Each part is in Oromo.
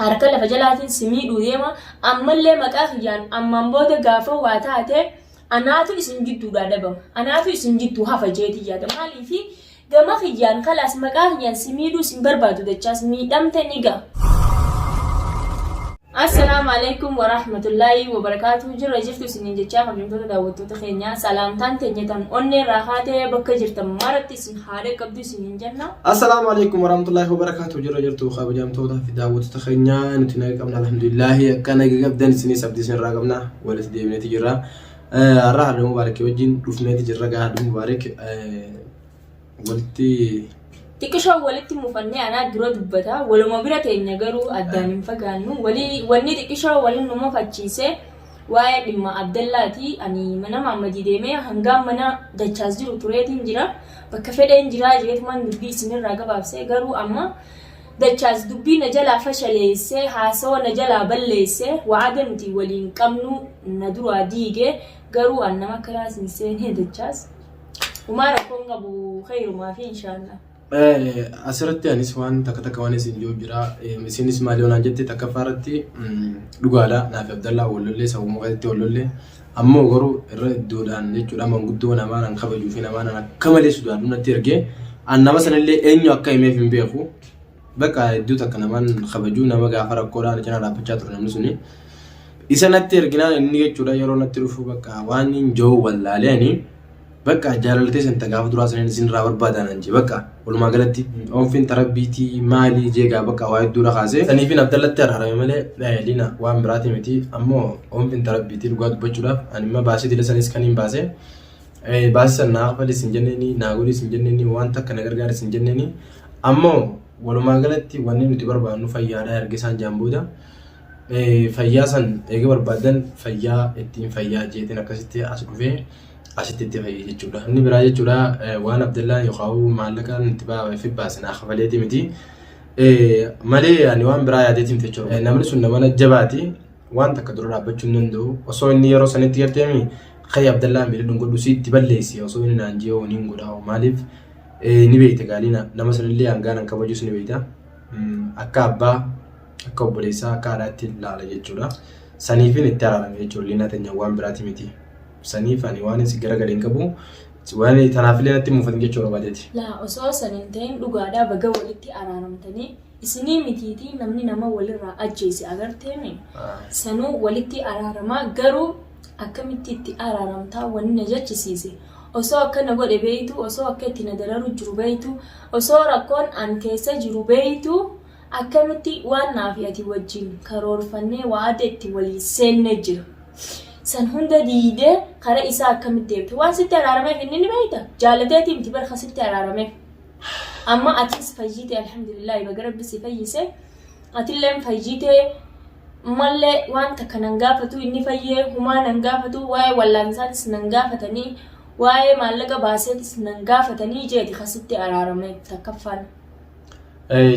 Harka lafa jalaatiin si miidhuu deema. Ammallee maqaa kiyyaan ammaan booda gaafa waa taate anaatu isin jidduudhaa dhabama. Anaatu isin jidduu hafa jeetii yaada. Maaliifi gama kiyyaan kalaas maqaa kiyyaan si miidhuu sin barbaadu dachaas miidhamte ni ga'a. Assalaamu alaikum warahmatullaahi wabarakaatu. Jirra jirtu isiniin jechaa kabajamtoota daawwattoota keenyaa salaamtaan teenya tan onnee irraa kaatee bakka jirtan maratti isin haa dhaqqabdu isiniin jenna. Assalaamu alaikum warahmatullaahi wabarakaatu. Jirra jirtu kabajamtoota fi daawwattoota keenyaa nuti naga qabna alhamdulillaahi akka naga qabdan isinis abdii isin irraa qabna walitti deebineeti jirra. Har'a haadha mubaarak wajjin dhufneeti jirra gaa haadha mubaarak walitti Xiqqishoo walitti mufannee anaa dura dubbata. Waluma bira teenya garuu addaan hin fagaannu. Walii wanni xiqqishoo waliin nu mufachiise waa'ee dhimma Abdallaati. Ani mana Maammadii deemee hangaan mana dachaas jiru tureetiin jira. Bakka fedheen jiraa jeetumaan dubbii isinirraa gabaabse garuu amma dachaas dubbii na jalaa fashaleessee haasawa na jalaa balleesse wa'ada nuti waliin qabnu na duraa diige garuu an nama akkanaas hin seene dachaas. Humaa rakkoon qabu kheyrumaa fi inshaallah. Asirratti anis waan takka takka waan isin jiru jira. Isinis maal yoo naan jette takkaffaa irratti dhugaadha. Naaf Abdallaa wal lollee sababuma kanatti wal lollee. Ammoo garuu irra iddoodhaan jechuudha manguddoo namaa nan kabajuu fi namaa nan akka malee sodaadhu natti ergee. An nama sanallee eenyu akka himeef hin beeku. Bakka hedduu takka namaan kabajuu nama gaafa rakkoodhaan cinaa dhaabbachaa ture namni suni. Isa natti erginaan inni jechuudha yeroo natti dhufu bakka waan hin jiru wallaalee ani bakka jaalaltee san ta gaafa duraa saniin isin irraa barbaadaa naan jee bakka walumaa galatti oonfiin tarabbiitii maalii jeegaa bakka waa hedduudha kaasee. Saniifin Abdallatti araarame malee Liina waan biraati miti ammoo oonfiin tarabbiitii dhugaa dubbachuudhaaf ani imma baasii dila sanis kan hin baasee. Baasii san naa kafalis hin jenneeni naa godhis hin jenneeni waan takka na gargaaris hin jenneeni ammoo walumaa galatti wanni nuti barbaannu fayyaadha erga isaan jaan booda fayyaa san eega barbaadan fayyaa ittiin fayyaa jeetiin akkasitti as dhufee asitti itti fayye jechuudha. Inni biraa jechuudha waan Abdallaan yookaan maallaqa itti fi baase naa kafaleeti miti. Malee ani waan biraa yaadeeti miti jechuudha. Namni sun nama jabaati waan takka dura dhaabbachuu hin danda'u. Osoo inni yeroo sanitti garteemi kai Abdallaan miidha dhungadhu si itti balleessi osoo inni naan jee niin godhaa maaliif ni beekta gaaliina nama sanillee hangaan an kabajus ni beekta. Akka abbaa akka obboleessaa akka haadhaatti ilaala jechuudha. Saniifin itti araarame jechuudha liinaa teenya waan biraati miti. Saniif ani waan si garagale hin qabu. Waan tanaafillee natti hin mufatin jechuu barbaadeeti. Laa osoo san hin ta'in dhugaadhaa baga walitti araaramtanii isinii mitiitii namni nama walirraa ajjeese agarteemi sanuu walitti araaramaa garuu akkamitti itti araaramtaa wanni na jechisiise osoo akka na godhe beeytu osoo akka itti na dararu jiru beeytu osoo rakkoon an keessa jiru beeytu Akkamitti waan naa fi ati wajjin karoorfannee wa'ada itti walii seenne jira. San hunda diidee kara isaa akkamitti deemte? Waan sitti araarameef inni ni beekta? Jaalateetii miti bar ka sitti araarameef. Amma atis fayyite alhamdulillah baga rabbi si fayyise. Atilleen fayyite mallee waan takka nan gaafatu inni fayyee humaa nan gaafatu waa'ee wallaansaatis nan gaafatanii waa'ee maallaqa baaseetis nan gaafatanii jeeti ka sitti araarameef takkaffaan.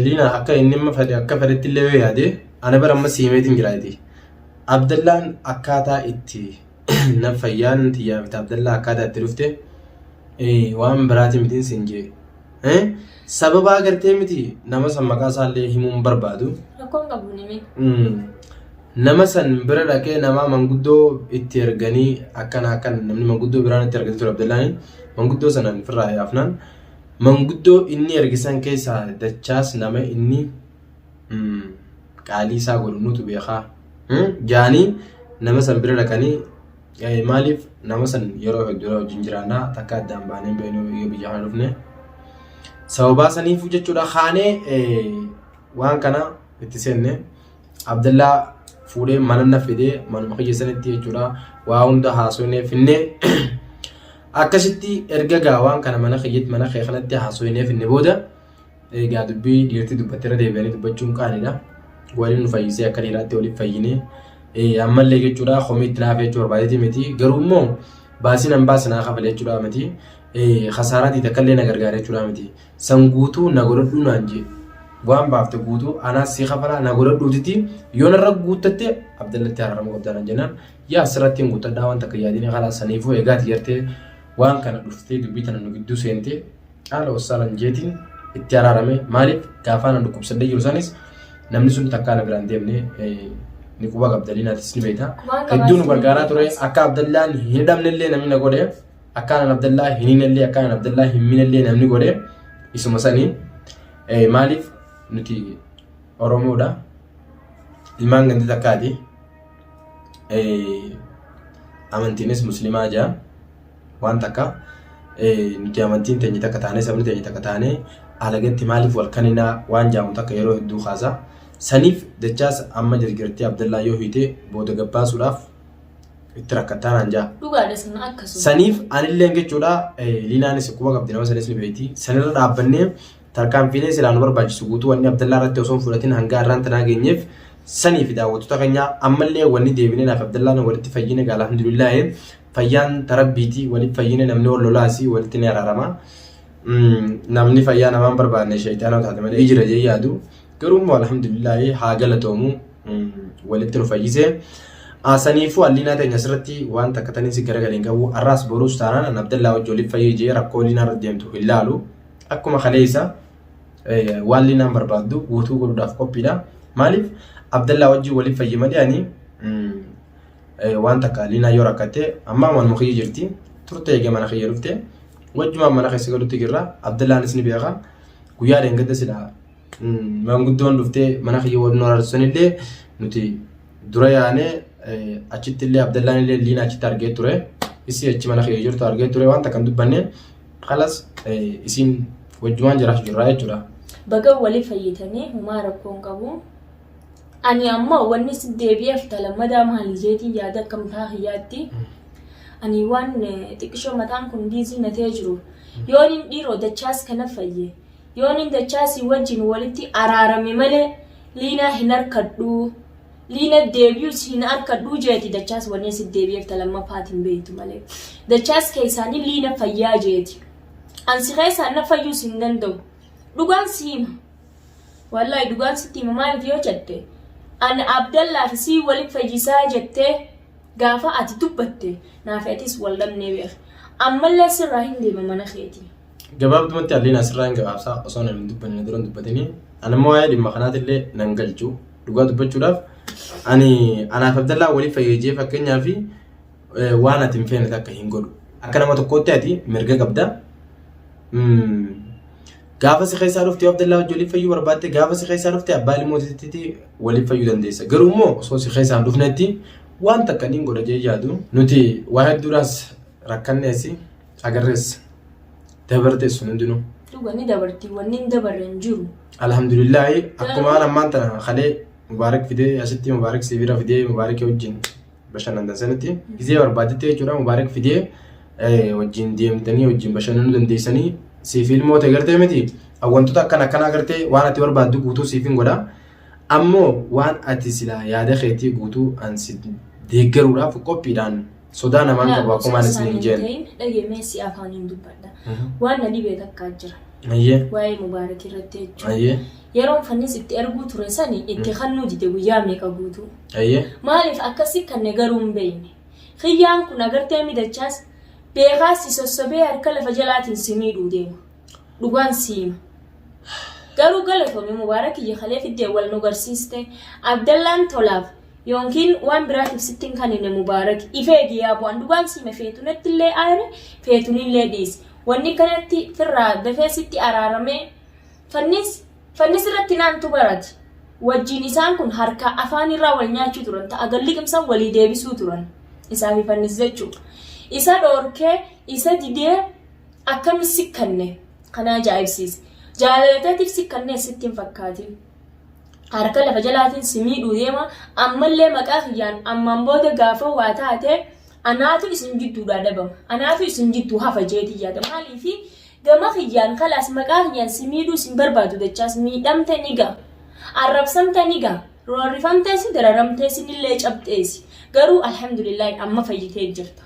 Liina akka inni amma fedhe akka fedhetti illee yoo yaade ana bara amma siimeetiin jiraati. Abdallaan akkaataa itti na fayyaan tiyyaa fi Abdallaa akkaataa itti dhufte waan biraati mitiin siin jee. Sababa agartee miti nama san maqaa isaallee himuun barbaadu. Rakkoon qabu nimi. Nama san bira dhaqee nama manguddoo itti erganii akkana akkana namni manguddoo biraan itti ergatee ture Abdallaani manguddoo sanaan ofirraa yaafnaan Manguddoo inni erge san keessaa dachaas nama inni qaalii isaa godhu nutu beekaa jaanii nama san bira dhaqanii maaliif nama san yeroo hedduudha wajjin jiraannaa takka addaan baanee hin beeknu yoo biyya kana dhufne. Sababaa saniifuu jechuudha kaanee waan kana itti seenne Abdallaa fuudhee mana na fidee manuma kiyya sanitti jechuudha waa hunda haasofnee finnee Akkasitti erga gaa waan kana mana kiyyatti mana kee kanatti haasofnee finne booda egaa dubbii dhiirti dubbatte irra deebi'anii dubbachuun qaaniidha. Waliin nu fayyisee akka dhiiraatti waliif fayyinee ammallee jechuudha komii itti naaf jechuu barbaadeeti miti garuu immoo baasii nan baase naa kafale jechuudha miti kasaaraa tiita akkallee na gargaara jechuudha miti san guutuu na godhadhuu naan jee waan baafte guutuu anaas si kafalaa na godhadhuutiti yoo narra guuttatte abdallatti araarama qabdaa naan jennaan Yaa sirratti hin guuttadhaa waan takka yaadini kalaas saniifuu eegaati gartee waan kana dhuftee dubbii tana nu gidduu seentee haala wassaalan jeetiin itti araarame maaliif gaafaa na dhukkubsadhee jiru sanis Namni sun takkaa na biraan deemne ni quba qabda Liinaatis ni beekta. Waan Hedduu nu qabaachuu gargaaraa ture dandeessa. akka Abdallaan hin hidhamnellee namni na godhe akka anan Abdallaa hin hiinellee akka anan Abdallaa hin miinellee namni godhe isuma sanii maaliif nuti Oromoodha ilmaan ganda takkaati amantiinis muslimaa jaa waan takka nuti amantiin teenya takka taanee sabni teenya takka taanee alagatti maaliif wal kaninaa waan jaamu takka yeroo hedduu kaasa. Saniif dachaas amma jarjartee Abdallaa yoo hiite booda gabbaasuudhaaf itti rakkattaa naan jaa. Dhugaadha sana akkasuma. Saniif anilleen jechuudha Liinaanis quba qabdi nama sanis ni beekti. Sanirra dhaabbannee tarkaanfiilee silaa nu barbaachisu guutuu wanni Abdallaa irratti osoo hin fudhatin hanga har'aan tanaa geenyeef saniif daawwattoota keenya ammallee wanni deebinee naaf Abdallaan walitti fayyine gaala alhamdulillaahi fayyaan tarabbiiti walitti fayyine namni wal lolaasi walitti ni araarama. Namni fayyaa namaan barbaanne shayxaana taate malee ijira jee yaadu. Garuu immoo alhamdulillaahi haa galatoomu walitti nu fayyise. Saniifuu alliinaa teenya asirratti waan takka taniin si garagalee hin qabu. Har'aas boruus taanaan an Abdallaa wajji waliif fayyee jee rakkoo liinaa irra deemtu hin laalu. Akkuma kaleessa waan liinaan barbaaddu guutuu godhuudhaaf qophiidha. Maaliif Abdallaa wajji waliif fayye malee ani waan takka liinaa yoo rakkatte ammaa manuma kiyya jirti. Turte eegee mana kiyya dhufte. Wajjumaan mana keessa galutti jirra. Abdallaanis ni beeka. Guyyaa dheengadda silaa Maanguddoon dhuftee mana kiyya wal nu araarsanillee nuti dura yaanee achitti illee Abdallaan illee liina achitti argee ture. Isii achi mana kiyya jirtu argee ture waan takka hin dubbanne kalas isiin wajjumaan jiraachuu jirra jechuudha. Baga wali fayyitanii humaa rakkoo hin qabu. Ani ammoo wanni si deebi'eef talammadaa maali jeetiin yaada akka mataa kiyyaatti. Ani waan xiqqishoo mataan kun biizii na ta'ee jiru. Yoon hin dhiiroo dachaas kana fayye. Yoonin Dachaasii wajjin walitti araarame malee Liinaa hin arkadhuu. Liina deebi'us hin arkadhuu jeeti Dachaas wanni asi deebi'eef ta lammaffaati hin beektu malee. Dachaas keessaani Liina fayyaa jeeti. An si keessaan na fayyuus hin danda'u. Dhugaan si hima. Wallaahi dhugaan sitti hima maaliif yoo jette an Abdallaa fi sii wali fayyisaa jettee gaafa ati dubbatte naafi atis wal dhabnee beek. Ammallee sirraa hin deema mana keetii. Gabaabdumatti Alliin asirraa hin gabaabsaa osoo nan hin dubbanne na dura hin dubbatini. Ani immoo waa'ee dhimma kanaatillee nan galchu. Dhugaa dubbachuudhaaf ani anaaf Abdallaa waliif fayyadee fakkeenyaa fi waan ati hin feene takka hin godhu. Akka nama tokkootti ati mirga qabda. Gaafa si keessaa dhufte yoo Abdallaa wajji waliif fayyuu barbaadde gaafa si keessaa dhufte abbaa ilmootitti waliif fayyuu dandeessa. Garuu immoo osoo si keessaa hin dhufnetti waan takka niin godha jee yaadu. Nuti waa hedduudhaas rakkanneesi. Agarrees dabartees sun hundinuu. Dhuga ni dabarti wanni hin dabarre hin jiru. Alhamdulillaahi akkuma waan ammaan tana kalee Mubaarak fidee asitti Mubaarak si bira fidee Mubaarak wajjin bashannantan sanitti gizee barbaadetti jechuudha Mubaarak fidee wajjin deemtanii wajjin bashannanuu dandeessanii siif ilmoo ta'e gartee miti wantoota akkana akkanaa gartee waan ati barbaaddu guutuu siif hin godha ammoo waan ati silaa yaada keetii guutuu an si deeggaruudhaaf qophiidhaan Sodaa namaan qabu akkuma ani isiniin jeen. Dhagee si afaaniin dubbadha. Waan na dhibee takkaa jira. Ayyee. Waa'ee Mubaarak irratti jechuudha. Ayyee. Yeroon fannis itti erguu ture sani itti kannuu dide guyyaa meeqa guutuu. Ayyee. Maaliif akkasi kanne garuu hin beekne. Kiyyaan kun agartee midachaas beekaas si sossobee harka lafa jalaatiin si miidhuu deema. Dhugaan si hima. Garuu galatoomi Mubaarak kiyya kalee fiddee wal nu garsiiste. Abdallaan tolaaf Yookiin waan biraatiif sitti hin kanine Mubaarak. If eegi yaa bu'an dhugaan siima feetu nattillee aari feetunillee dhiisi. Wanni kanatti firraa dafee sitti araaramee fannis fannis irratti naantu barati. Wajjiin isaan kun harkaa afaan irraa wal nyaachuu turan ta'a gad liqimsan walii deebisuu turan. Isaa fi fannis jechuudha. Isa dhoorkee isa didee akkami sikkanne kana ajaa'ibsiise. Jaalalateetiif sikkannee sitti hin fakkaatin. Harka lafa jalaatiin si miidhuu deema ammallee maqaa kiyyaan ammaan booda gaafa waa taate anaatu isin jidduudhaa dhabama anaatu isin jidduu hafa jeetii yaada maaliifi gama kiyyaan kalaas maqaa kiyyaan si miidhuu isin barbaadu dachaas miidhamte ni ga'a arrabsamte ni ga'a roorrifamteesi dararamteesi nillee cabxeesi garuu alhamdulillaahi amma fayyitee jirta.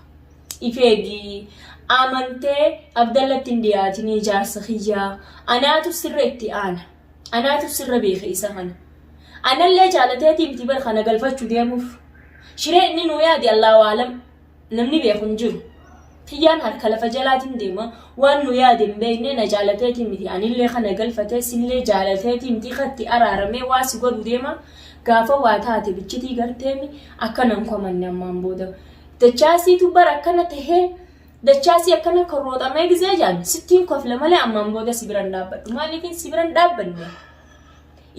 Ifeegi amantee abdallatti hin dhiyaatinii jaarsa kiyyaa anaatu sirra itti aana. Anaatu sirra beeka isa kana. Anallee jaalateetii miti bar kana galfachuu deemuuf. Shiree inni nuu yaade Allahu aalam. Namni beeku hin jiru. Kiyyaan harka lafa jalaatiin deema. Waan nu yaade hin beekne na jaalateetii miti. Anillee kana galfatee sillee jaalateetii miti katti araaramee waa si godhu deema. Gaafa waa taate bichitii garteemi akkana hin komanne ammaan booda. Dachaasiitu bara akkana tahee dachaasii akkana korrooxamee gizee jaan sittiin kofle malee ammaan booda si biran dhaabbadhu. Maaliifin si biran dhaabbanne?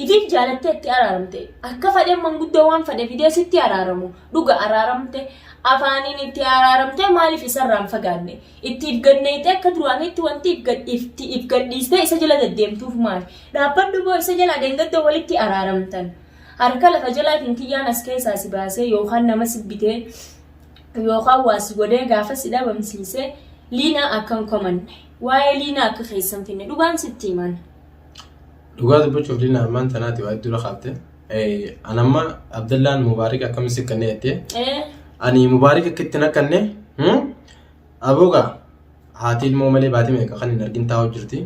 Ifiif jaalattee itti araaramte. Akka fadheen manguddoo waan fadhe fidee sitti araaramu. Dhuga araaramte. Afaaniin itti araaramtee maaliif isarraa hin fagaanne? Itti if ganneeyxee akka duraaniitti wanti itti if gadhiistee isa jala deddeemtuuf maali? Dhaabbadhu boo isa jala dheengadda walitti araaramtan. Harka lafa jalaatiin kiyyaan as keessaa si baasee yookaan nama si bitee yookaan waa si godhee gaafa si dhabamsiise liinaa akka hin komanne. Waa'ee liinaa akka keessa hin finne dhugaan sitti himan. Dhugaa dubbachuuf liinaa ammaan tanaati waa hedduu kaafte. An amma Abdallaan Mubaarik akkamitti siqqanne jettee. Ani Mubaarik akka itti naqanne aboogaa haati ilmoo malee baatii meeqa kan hin argin taa'u jirti.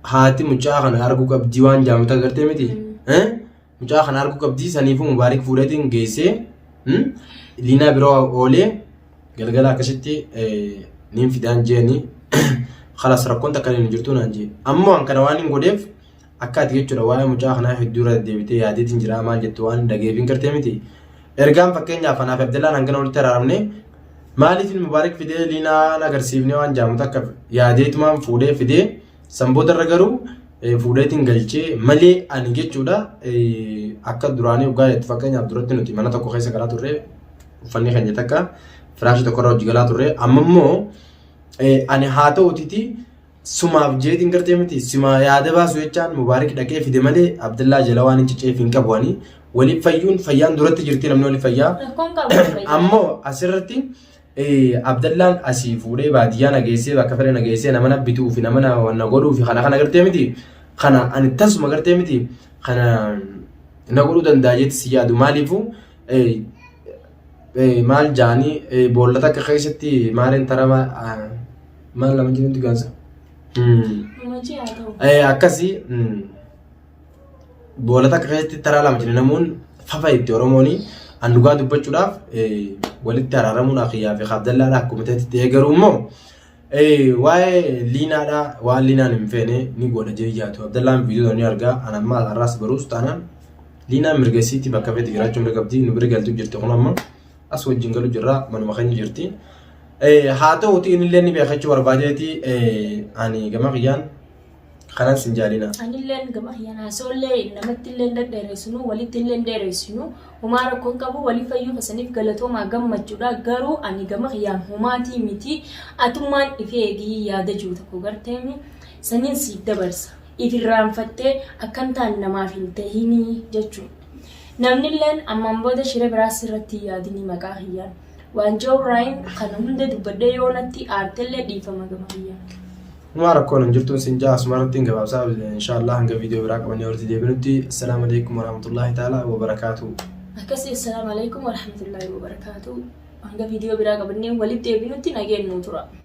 Haati mucaa kana arguu qabdii waan jaamuta agartee miti. Mucaa kana arguu qabdii saniifuu Mubaarik fuudheetiin geessee liinaa biroo oolee galgala akkasitti niin fidaan jeeni kalas rakkoon takka hin jirtu naan jee. Ammoo an kana waan hin godheef akka ati jechuudha waa'ee mucaa kanaa hedduu irra deddeebitee yaadeetiin jira maal jettu waan dhageefin gartee miti. Ergaan fakkeenyaaf anaaf Abdallaan hangana walitti araaramne maaliif Mubaarik fidee liinaan agarsiifne waan jaamu takka yaadeetumaan fuudhee fidee san boodarra garuu fuudheetiin galchee malee ani jechuudha akka duraanii dhugaa jettu fakkeenyaaf duratti nuti mana tokko keessa galaa turre uffanni keenya takka firaashii tokkorra hojii galaa turre amma immoo ani haa ta'uutiti sumaaf jeetiin gartee miti suma yaada baasu jechaan Mubaarik dhaqee fide malee Abdallaa jala waan hin ciceef hin qabu ani waliif fayyuun fayyaan duratti jirti namni waliif fayyaa Rakkoon qabu fayyaa. Ammoo asirratti Abdallaan asii fuudhee baadiyyaa na geessee bakka fedhe na geessee nama na bituu fi nama na godhuu fi kana kana gartee miti kana ani tasuma gartee miti kana na godhuu danda'a jetti si yaadu maaliifuu maal jaanii boolla takka keessatti maaliin tarama maal lama jirutti gaansa. Hojii haa ta'u. Akkasii boolla takka keessatti taraa lama jira namoonni fafa itti Oromooni an dhugaa dubbachuudhaaf walitti araaramuun akiyyaa fi Abdallaadha akkuma ta'etti ta'ee garuu immoo waa'ee liinaadha waan liinaan hin feene ni godha jee yaadu Abdallaan viidiyoo ni argaa an amma har'aas baruus taanaan liinaan mirga isiitti bakka feete jiraachuu mirga qabdi nu bira galtu jirti kun amma as wajjin galu jirra manuma keenya jirti. Haa ta'uuti innillee ni beekachuu barbaadeeti ani gama kiyyaan kanan sin jaalina. Anilleen gama kiyyaan haasawallee namatti illee hin dhedheeresinu walitti illee hin dheeresinu homaa rakkoon qabu walii fayyuu keessaniif galatoomaa gammachuudha garuu ani gama kiyyaan homaatii miti atummaan ifee eegii yaada jiru tokko garteemi saniin siif dabarsa if irraanfattee akkan taan namaaf hin tahinii jechuudha. Namnilleen ammaan booda shira biraa sirratti hin yaadinii maqaa kiyyaan. Waan jawraayin kana hunda dubbadhee yoo natti aartellee dhiifama gama kiyyaan. Humaa rakkoon hin jirtuun sin jaa asuma irratti hin gabaabsaa inshaallah hanga viidiyoo biraa qabannee walitti deebinutti assalaamu alaikum warahmatullahi ta'ala wabarakaatuh. Akkasii assalaamu alaikum warahmatullahi wabarakaatuh. Hanga viidiyoo biraa qabannee walitti deebinutti nageen nuu tura.